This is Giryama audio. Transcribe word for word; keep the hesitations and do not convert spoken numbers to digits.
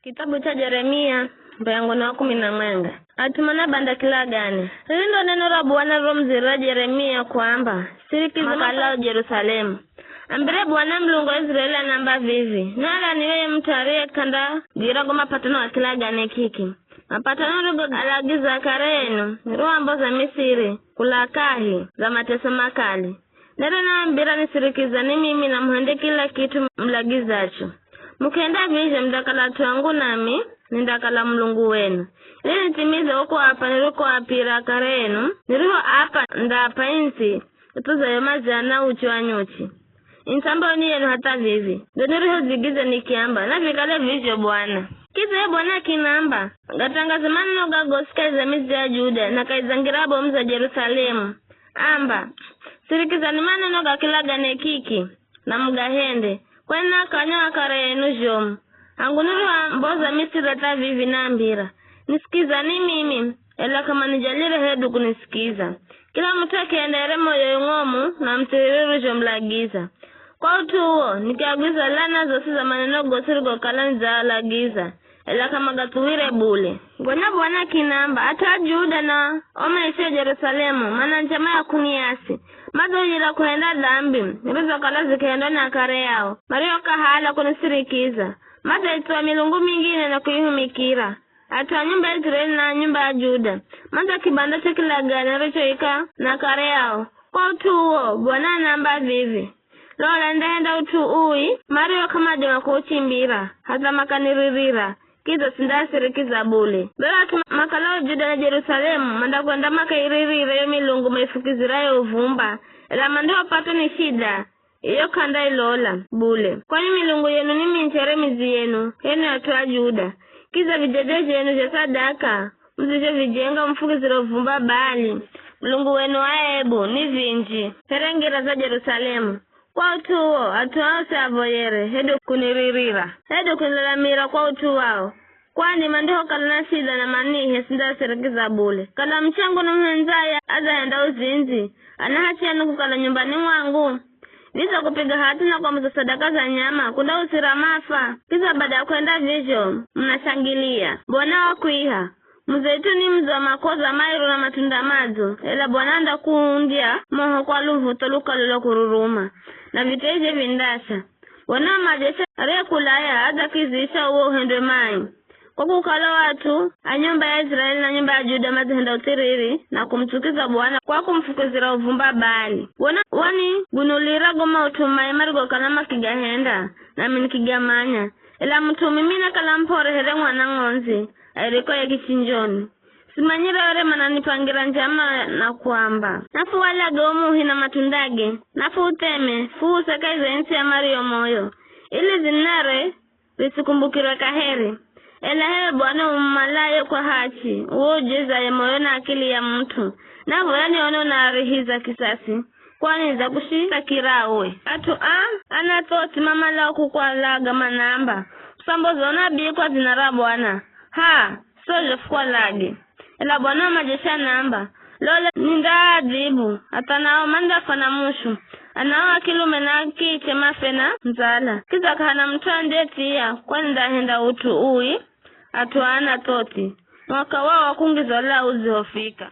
Kitabu cha Jeremia, mbeyango na wa kumi na mwenga. At'u manabanda kilagane. Riri ndo neno ra Bwana riromudzirira Jeremia kuamba, sirikiza makalao Jerusalemu. Ambire Bwana Mulungu wa Israeli anaamba vivi, nalaniwe ye mut'u ariye k'andagira go mapatano ga kilagane kiki. Mapatano rigo alagiza kare enu, niriwamboza Misiri, kula kahi, za mateso makali. Nere naambira nisirikizani mimi na muhende kila kit'u mulagizacho. Mukihenda vizho mundakala at'u angu nami nindakala Mulungu wenu. Ili nitimize ko kuapa nirikoapira kare enu, nirihoapa ndaapa indzi ithuzayo madzi ana uchi wa nyuchi. Indzi ambayo ni yenu hatha vivi, ndo nirihodzigiza nikiamba, navikale vizho Bwana. Kidza ye Bwana akinamba, ngatangaze maneno ga gosi kahi za midzi ya Juda na kahi za ngira bomu za Jerusalemu. Amba, sirikizani maneno ga kilagane kiki, na mugahende, kwani nakanywa akare enu zhomu. Hangu niriwamboza Misiri hatha vivi naambira, nisikizani mimi, ela k'amanijalire hedu kunisikiza. Kila mut'u akienda here moyo ng'omu na mutsiriri urizhomulagiza. Kwa ut'u uwo, nikiagwiza lana zosi za maneno gosi rigokala nidzaalagiza, ela k'amagathuwire bule. Gonya Bwana akinamba, at'u a Juda na o maisio Jerusalemu mana njama ya kuniasi, madzojira kuhenda dambi rizokala zikihendwa ni akare ao, mariokahala kunisirikiza, madzaitsuwa milungu mingine na kuihumikira. At'u a nyumba ya Israeli na a nyumba ya Juda, mandza kibanda cha kilagane arichoika na akare ao. Kwa ut'u uwo, Bwana anaamba vivi, lola, nindahenda ut'u ui mario k'amadima kuuchimbira, hatha makaniririra, kidza sindaasirikiza bule. Be at'u makalao Juda na Jerusalemu mandakwenda makairirire yo milungu maifukizirayo uvumba, ela mandihopatwa ni shida, iyo k'andailola bule. Kwani milungu yenu ni minji here midzi yenu, h'enwi at'u a Juda. Kidza vijeje zhenu zha sadaka muzizhovijenga mufukizire uvumba Baali, mulungu wenu wa aebu, ni vinji here ngira za Jerusalemu. Kwa ut'u uwo, at'u ao siavoyere, hedu kuniririra, hedu kunilalamira kwa ut'u wao. Kwani mandihokala na shida na manihe sindaasirikiza bule. Kala muchangu nimuhendzaye adzahenda uzindzi, ana hachi yenu kukala nyumbani mwangu? Nidzakupiga hat'u na kwamboza sadaka za nyama, kundausira mafa, kidza bada ya kuhenda vizho, munashangilia. Bwana wakwiha, muzeituni mudzo wa makoza mairo na matunda madzo, ela Bwana andakuundya moho kwa luv̱utho lukalo lwa kururuma, na viteizhe vindasha. Bwana wa majeshi ariye kulaya adzakizisha uwo uhendwe mai. Kwa kukala o at'u a nyumba ya Israeli na nyumba ya Juda madzihenda uthiriri na kumutsukiza Bwana kwa kumufukizira uvumba Baali. Bwana wanigunulira go maut'u mai marigokala makigahenda, nami nikigamanya. Ela mut'u mimi nakala mp'ore here mwana ng'ondzi airikwaye kichinjoni. Simanyire were mananipangira njama na kuamba, nafuwalage wo muhi na matundage, nafuutheme, fuuse kahi za ntsi ya mario moyo, ili dzinare risikumbukirwe kaheri. Ela h'ewe Bwana umumalaye kwa hachi, uwo ujezaye moyo na akili ya mut'u, navoya nione unaarihiza kisasi, kwani nidzakushithakira uwe. At'u a Anathothi mamalao kukwalaga manaamba, usamboze unabii kwa dzina ra Bwana. Ha, sozho fukwalage. Ela Bwana wa majeshi anaamba, lola, nindaadhibu, hatha nao mandafwa na mushu, anao a kilume na a kiche mafe na ndzala. Kidza k'ahana mut'u andethiya, kwani ndahenda ut'u ui at'u a Anathothi, mwaka wao wa kungizwa lauzi hofika.